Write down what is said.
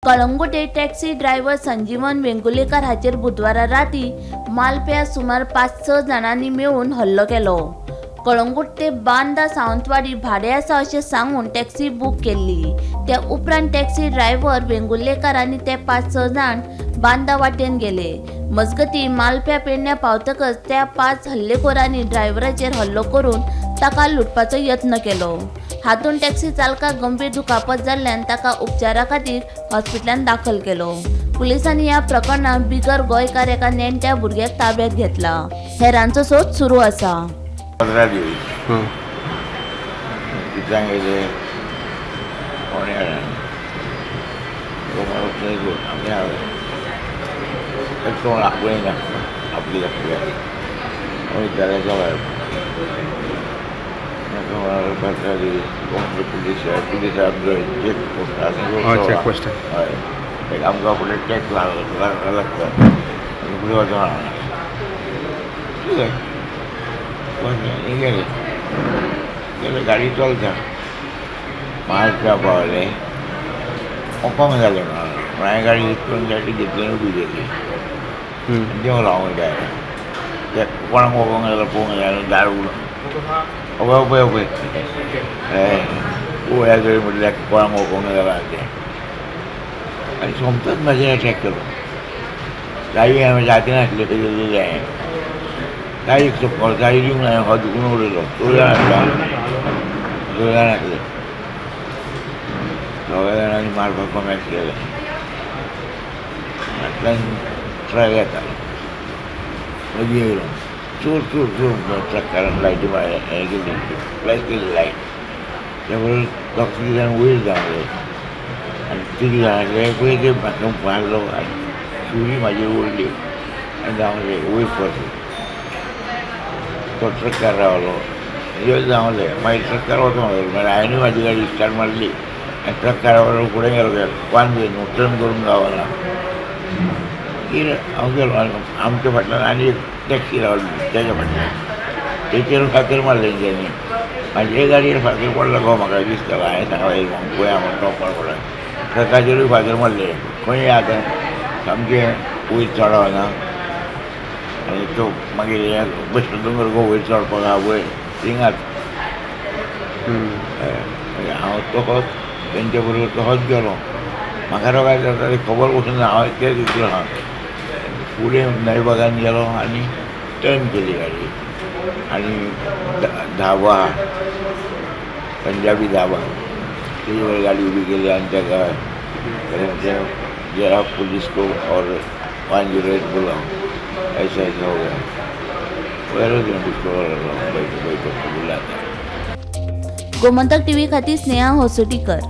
Calangute taxi driver संजीवन वेंगुर्लेकर हाचेर बुधवारा राती मालप्या सुमार 5-6 जाणांनी मेळून हल्लो केलो। कळंगूट ते बांदा सावंतवाडी भाडें आसा अशें सांगून टॅक्सी बूक केल्ली। त्या उपरांत टॅक्सी ड्रायव्हर वेंगुर्लेकर आनी ते 5-6 जाण बांदा वाटेन गेले। मजगती मालप्या पेडण्या पावतकच त्या 5 हल्लेखोरांनी ड्रायव्हराचेर हल्लो करून ताका लुटपाचो यत्न केलो। हातूंत टॅक्सी चालकाक गंभीर दुखापत जाल्ल्यान ताका उपचारा खातीर हॉस्पिटलांत दाखल केलो। पुलिसांनी ह्या प्रकरणांत बिगर गोंयकार एका नेण्ट्या भुरग्याक ताब्यात घेतला। हेरांचो सोद सुरू आसा। 15 दिवस चेक पोस्ट हय, आमकां फुडें टॅक्स लागता फुडें वचोन गेले गेले गाडी चलता मालप्या पावले ओकोंक जालें म्हणून हांवें गाडी करून गाडी घेतली आनी उबी केली आनी देंवलो हांव डायरेक्ट ते कोणाक वोकोंक जाल्यार पळोवंक जाय दार उडोवन अभय अभय अभय हय पळोवया तरी म्हटल्यार कोणाक वोकोंक जाल्यार तें आनी सोमतोच म्हाजेर अटॅक केलो। चावी हांवें म्हज्या हातीन आसली तेजें हांवें गाडीक चप्पल गाडी दिवंक ना हो दुखून उडयलो। 2 जाण आसलो, 2 जाण आसले, 2 जाणांनी मारपाक कमेंट केलें। फाटल्यान ट्रक येतालो मदीं येयलो चोर चोर चोर ट्रकारान लायटी हें केली फ्लॅश केली लायट त्या बरोबर 2-3 जाण वयर धांवले आनी 3 जाणांतले पळय ते म्हाका मारलो आनी सुरी म्हाजेर ओडली आनी धांवले वयर पडले। तो ट्रकार रावलो यो धांवले मागीर ट्रकार वचोंक लागलो। मागीर हांवें म्हाजी गाडी स्टार्ट मारली आनी ट्रकारा बरोबर फुडें गेलो पान न्हू टर्न करूंक गावना मागीर हांव गेलो आनी आमच्या फाटल्यान आनी एक टॅक्सी रावली तेज्या फाटल्यान तेचेर फातर मारले तेंच्यांनी म्हाजे गाडयेर फातर पडलो गो म्हाका दिसतालो। हांवें सांगलें पळया म्हण टोपार पडला ट्रकाचेरूय फातर मारले खंय आतां सामकें वयर चडना आनी तो मागीर बेश्टो दोंगर गो वयर चडपाक आहा वयर थिंगाच हांव तसोच तेंच्या बरोबर तसोच गेलो। म्हाका रोगाय जाता ती खबर पसून ना हांव तें तितलो आहा। फुडें न्हंयबागान गेलो आनी टर्न केली गाडी आनी धाबा पंजाबी धाबा तेजे वयर गाडी उबी केली आनी ताका जरा पुलीस को और 108 बुलाओ ऐसा ऐसा हो गया बुलाता। गोमंतक टीव्ही खातीर स्नेहा होसुटीकर।